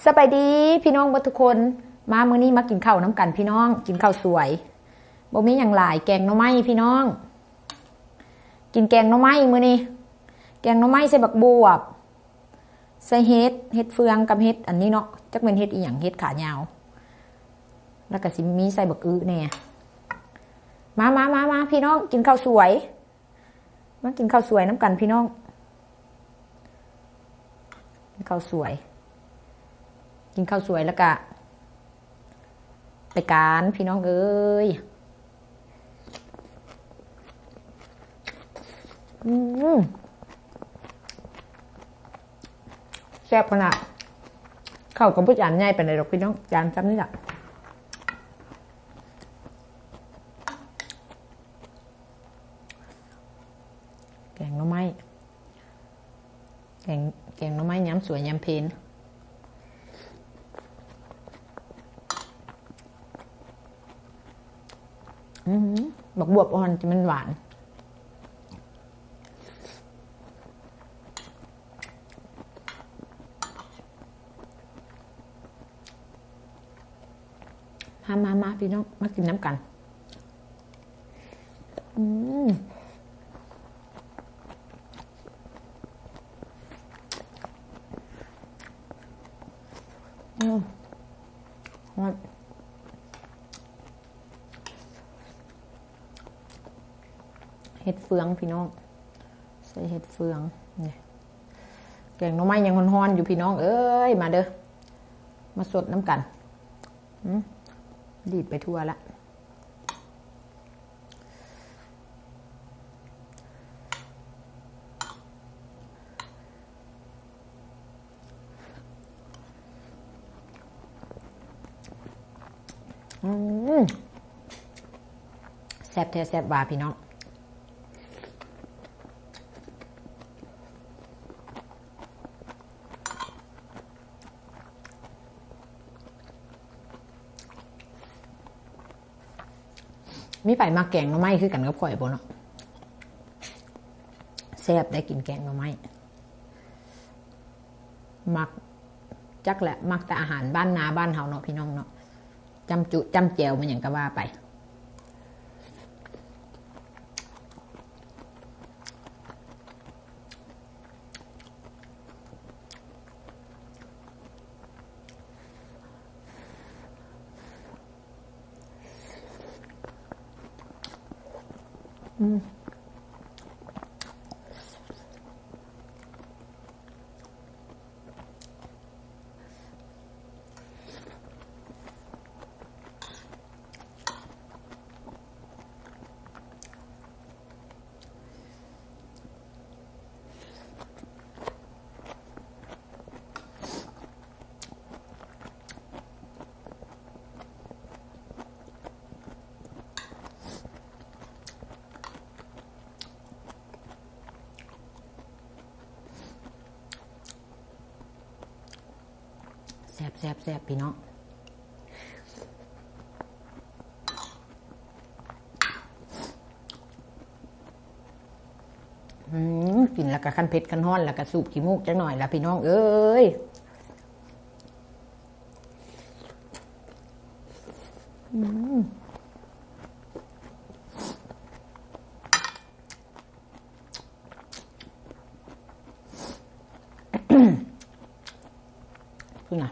ສະບາຍດີພີ່ນ້ອງເບິດທຸກຄົນ ມາມື້ນີ້ມາກິນເຂົ້ານຳກັນພີ່ນ້ອງ ກິນເຂົ້າສວຍ ບໍ່ມີຫຍັງຫຼາຍ ແກງໜໍ່ໄມ້ພີ່ນ້ອງ ກິນແກງໜໍ່ໄມ້ມື້ນີ້ ແກງໜໍ່ໄມ້ໃສ່ບັກບວບ ໃສ່ເຫັດ ເຫັດເຟືອງກັບເຫັດອັນນີ້ເນາະ ຈັກແມ່ນເຫັດອີ່ຫຍັງ ເຫັດຂາຍາວ ແລ້ວກະຊິມີໃສ່ບັກອຶແດ່ ມາ ມາ ມາ ມາ ພີ່ນ້ອງ ກິນເຂົ້າສວຍ ມາກິນເຂົ້າສວຍນຳກັນພີ່ນ້ອງ ເຂົ້າສວຍ ກິນເຂົ້າສວຍແລ້ວກະໄປການພີ່ນ້ອງເອີຍ ອືມ ແຊບຂະໜາດ ເຂົ້າກະບໍ່ຈານໃຫຍ່ປານໃດດອກພີ່ນ້ອງ ຈານຊ່ຳນີ້ລະ ແກງໜໍ່ໄມ້ ແກງ ແກງໜໍ່ໄມ້ຍາມສວຍຍາມເພັນ ອື ບັກບວບອ່ອນຈະແມ່ນຫວານ ມາ ມາ ມາ ພີ່ນ້ອງ ມາກິນນຳກັນ ອືມ ອືມ ເຫັດເຟືອງພີ່ນ້ອງ ໃສ່ເຫັດເຟືອງ ນີ້ ແກງໜໍ່ໄມ້ຍັງຮ້ອນໆຢູ່ພີ່ນ້ອງເອີຍ ມາເດີ ມາສົດນຳກັນ ອືມ ດີດໄປທົ່ວລະ ອືມ ແຊບແທ້ແຊບວ່າພີ່ນ້ອງ ມີໃຜມັກແກງໜໍ່ໄມ້ຄືກັນກັບຂ້ອຍບໍ່ເນາະ ແຊບໄດ໋ກິນແກງໜໍ່ໄມ້ ມັກ ຈັກແຫຼະ ມັກແຕ່ອາຫານບ້ານນາບ້ານເຮົາເນາະ ພີ່ນ້ອງເນາະ ຈ້ຳຈຸ ຈ້ຳແຈ່ວ ແມ່ນຫຍັງກະວ່າໄປ. ອືມ ແຊບໆໆ ພີ່ນ້ອງ ອືມ ກິນແລ້ວກະຄັນເຜັດຄັນຮ້ອນ ແລ້ວກະສູບຂີ້ມູກຈັກໜ້ອຍລະ ພີ່ນ້ອງເອີຍ ອືມ. ພຸ້ນນະ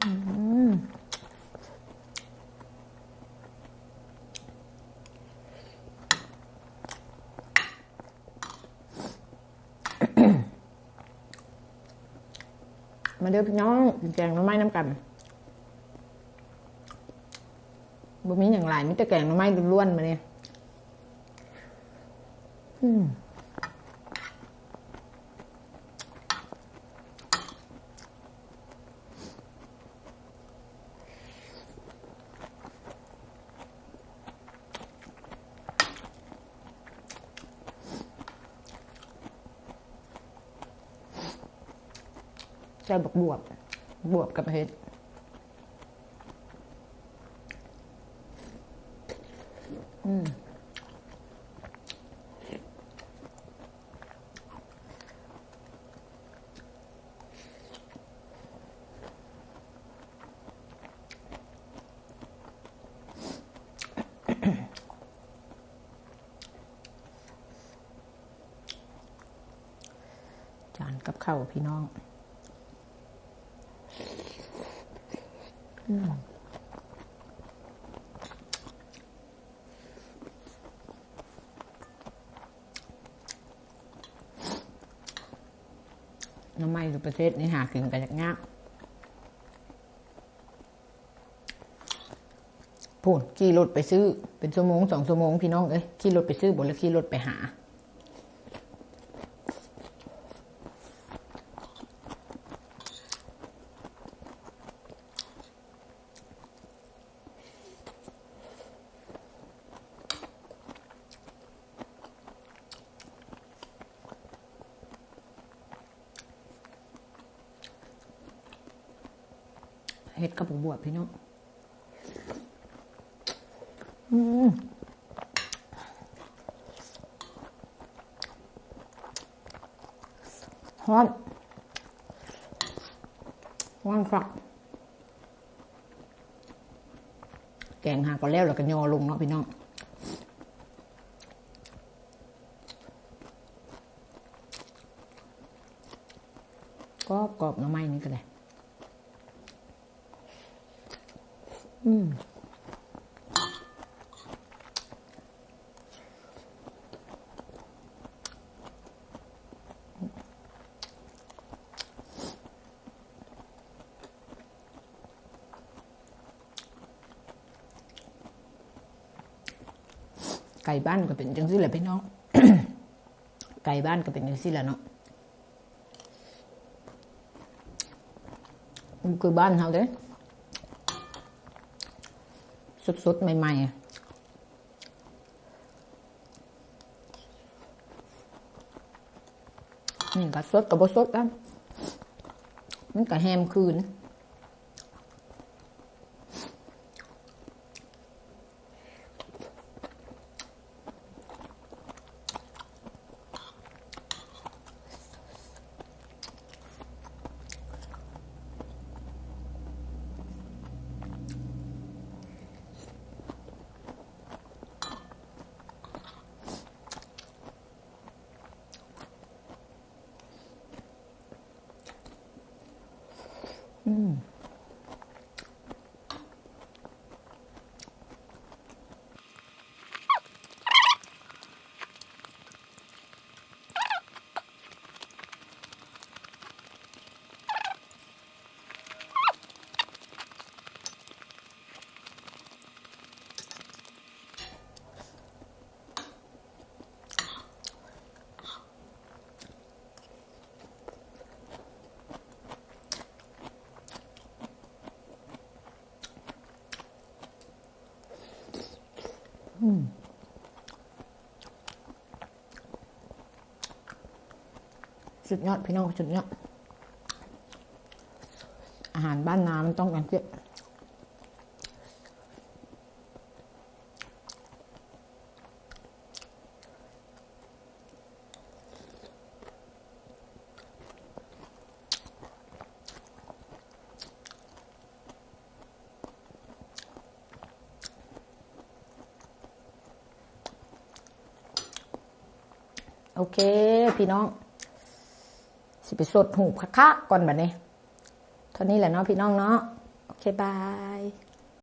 ອືມ. ມາເດີພີ່ນ້ອງ ກິນແກງໜໍ່ໄມ້ນຳກັນ ບໍ່ມີຫຍັງຫຼາຍ ມີແຕ່ແກງໜໍ່ໄມ້ລ້ວນໆ ມື້ນີ້ ອືມ. ໃສ່ບັກບວບ ບວບກັບເຫັດ. ອືມ ຈານກັບເຂົ້າພີ່ນ້ອງ ອືມ ໜໍ່ໄມ້ຢູ່ປະເທດນີ້ຫາກິນກໍຍາກໆ. ພຸ້ນ ຂີ່ລົດໄປຊື້ ເປັນຊົ່ວໂມງສອງຊົ່ວໂມງພີ່ນ້ອງເອີຍ ຂີ່ລົດໄປຊື້ບໍ່ ຫຼືຂີ່ລົດໄປຫາ. ເຮັດກັບບັກບວບພີ່ນ້ອງ ອືມ ຮ້ອນ ຮ້ອນຄັກ. ແກງຫາກໍແລ້ວ ແລ້ວກໍຍໍລົງເນາະພີ່ນ້ອງ ກອບໆ ໜໍ່ໄມ້ນີ້ກໍໄດ້ ອືມ. ໄກ່ບ້ານກໍເປັນຈັ່ງຊີ້ແຫຼະພີ່ນ້ອງ ໄກ່ບ້ານກໍເປັນຈັ່ງຊີ້ແຫຼະເນາະ ບໍ່ຄືບ້ານເຮົາເດ້ ສົດໆ ໃໝ່ໆ. ນີ້ກໍສົດກໍບໍ່ສົດນຳ ມັນກໍແຮມຄືນ. ອືມ. ອືມ ສຸດຍອດ ພີ່ນ້ອງ ສຸດຍອດ ອາຫານບ້ານນາມັນຕ້ອງການເກັບ. ໂອເຄ ພີ່ນ້ອງ ຊິໄປສົດຮູບຄັກໆ ກ່ອນບັດນີ້ ເທົ່ານີ້ແຫຼະເນາະ ພີ່ນ້ອງເນາະ ໂອເຄ ບາຍ.